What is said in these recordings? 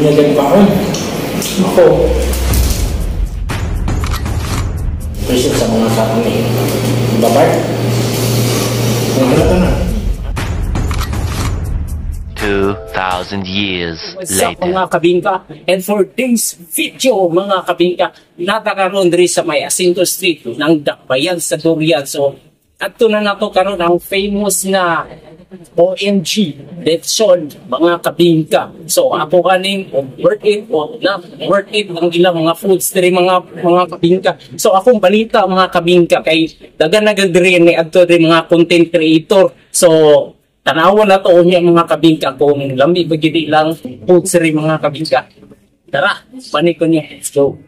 Ano kaon? Ako. Presyo sa mga karne. Diba, Bart? Wala na. 2,000 years What's up later. mga kabingka? And for this video mga kabingka, natakaroon diri sa may Jacinto Street ng Dakbayan sa Durian. So, adto na nato karon ang famous na OMG Lechon mga kabingka. So, ako kaning worth it o not worth it ang ilang mga foods diri mga kabingka. So, akong balita mga kabingka kay dagan na diri ni adto diri mga content creator. So, tanawan na to niya mga kabingka kung lami ba gid ilang foods diri mga kabingka. Tara, panik ko niya. Let's go.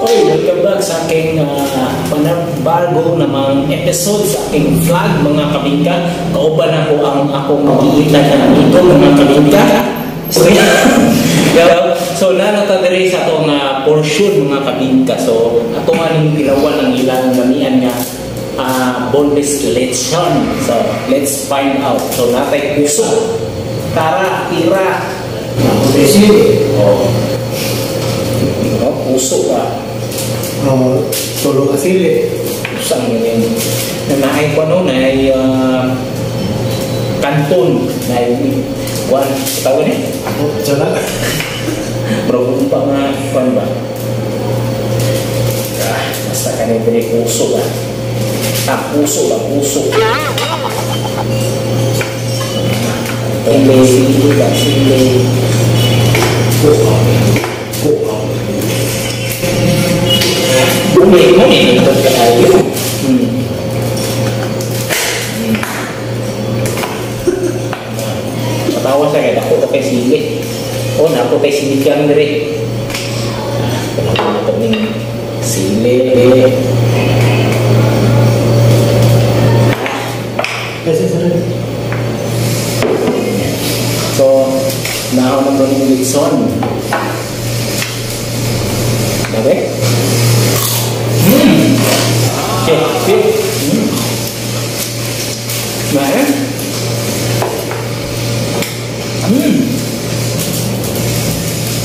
Oy, welcome back sa aking panabago namang episode sa aking vlog mga kabingka. Kauban ako ang akong magiitan na amigo mga kabingka. So, so nano ta diri sa atong portion mga kabingka. So ato nga ning tilawan ang ilang lamian nga boneless lechon. So let's find out. So natay puso. Tara, tira. Oh. Oh, puso ba? Oh, tulo ka sili. Usang yun. Nanaay ko no, naay kanton. Naay kuan, tawag ni? Oh, tsala. Bro, pa nga kuan ba? Ah, basta ka na diri puso ba? Ah, puso ba? Puso. Sili, sili ba? Sili. Kuha. Kuha. Bumi, bumi, ito kayo. Patawa siya kay dako kay sili. Oh, nako kay siligang diri. Ah, ito ning sili. Kasi sir. So, naon na to ning litson. Dabe? Okay. Nah.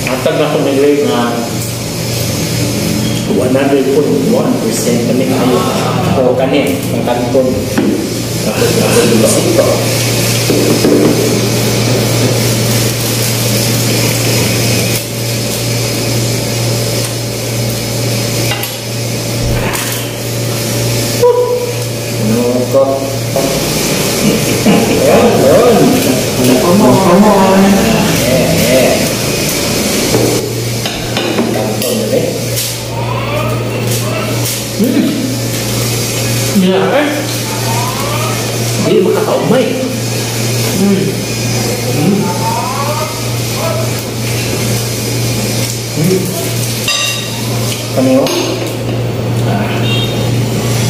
Matag na ko nilay nga 100.1% kami kayo. O kani, ang kanton. Sito. Ano ko? Ayun, ayun. Come on. Yeah. Kanton na rin. Yeah, eh. Hindi makakaumay. Kami oh. Ah.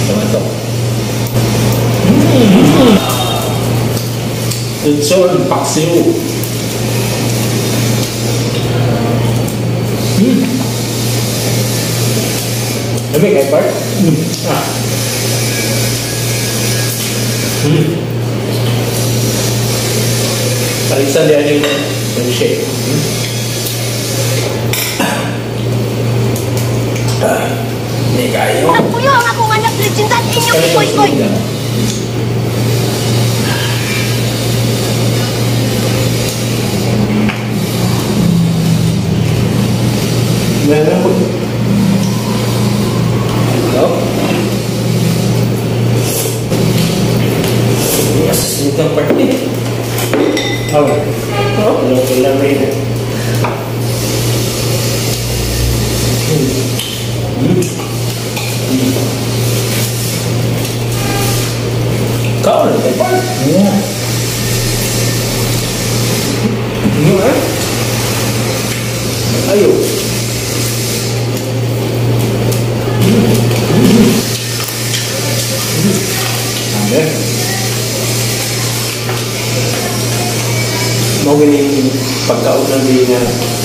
Tomato. Lechon paksiw. Lamig kay Bart? Ah. Palisan din yung shake. Hindi kayo. Nagpuyo ang akong anak legendan inyong ikoy-koy. Meron ko. Ikaw? Yes, ito ang part ni. Oh. Oh, lamig. Ikaw, ano kay Bart? Yeah. Ano eh? Ayo. Sabi. Mao gani pagkaon ng di nga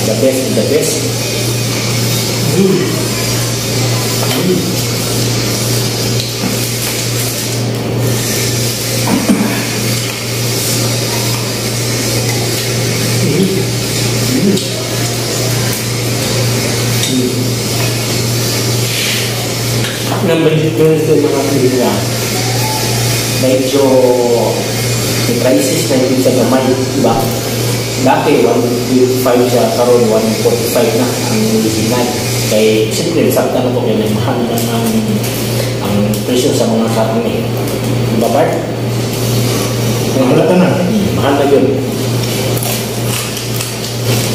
the best, the best. Nang medyo mga kaibigan, medyo may crisis na yun sa gamay, diba? Dati 1.5 siya, karon 1.45 na ang original. Kay siyempre sakta na po kay mas mahal na ang presyo sa mga karne. Diba, Bart? Mahal na. Mahal na yun.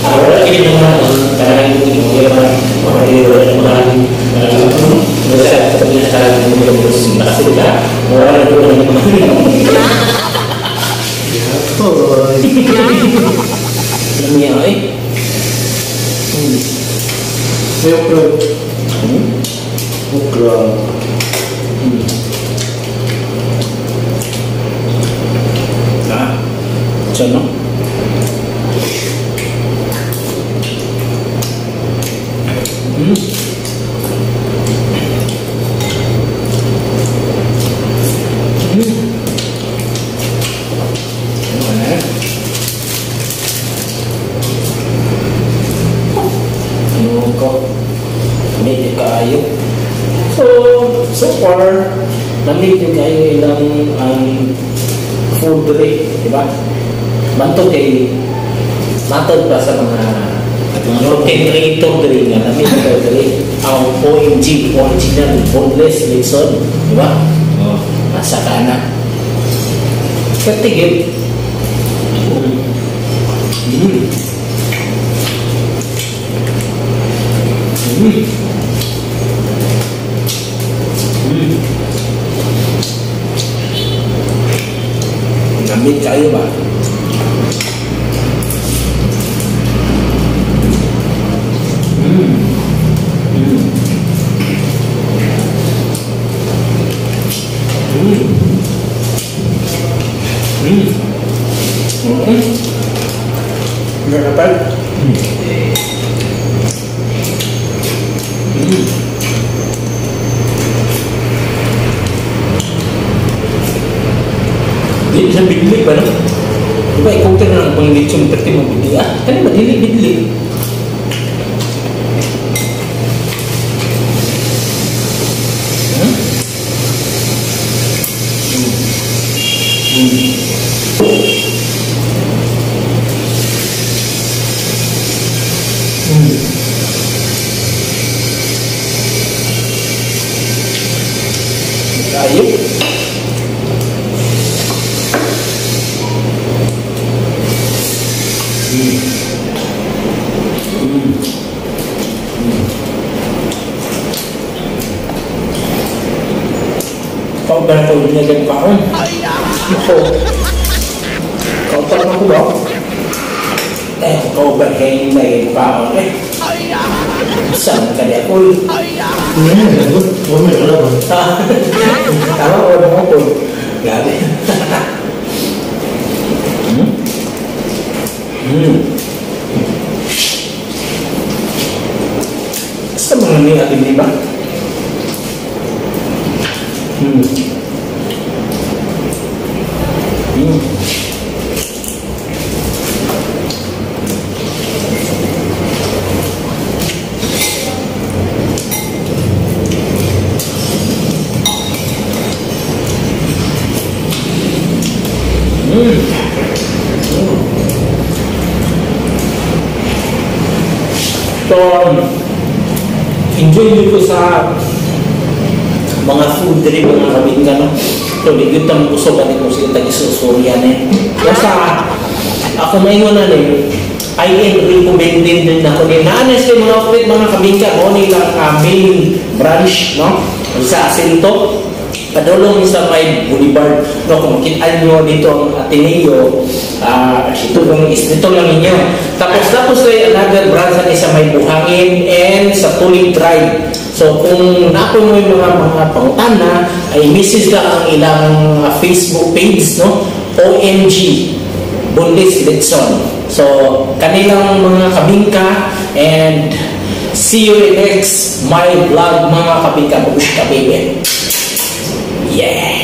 Wala kini mga talagang hindi mo May okra. Okra. Ah, siya no? Ano na? Ano ko? Medyo kaayo. So far, nandito kayo ilang ang food rate, di ba? Bantog kay matod pa sa mga content creator diri nga namin kayo diri ang OMG, original boneless lechon, di ba? Oh, nasa ka na. Katigil. Namit kayo ba? Meron pa? Di ba, i-counter na ang pang lechon, perti mo bidli. Ah, kani ba, dili, bidli. Kayo. Kau ba ko niya gan kaon? Ako. Kau pa ko ba? Eh, kau ba kay may kaon eh? Saan ka niya ko? Huwag mo wala ba? Tama ko ba ko? Grabe. Sa mga niya, di ba? So, enjoy nyo ko sa mga food diri mga kabingka, no? So, di gyud ta mabusog ani kung sige tag isusurian eh. Basta, ako maingon na ni, I am recommending din ako ni Naanes kay mga outlet mga kabingka, mo ni lang main branch, no? Sa Asinto, padulong sa may Boulevard, no? Kung makita nyo dito ang Ateneo, ito lang, dito lang ninyo. Tapos ay another branch ni sa may Buhangin and sa Tulip Drive. So kung napo mo yung mga pangutana, ay message lang ang ilang Facebook page, no? OMG Bundes Litson. So kanilang mga kabingka, and see you in next my vlog mga kabingka. Babushka baby. Yeah.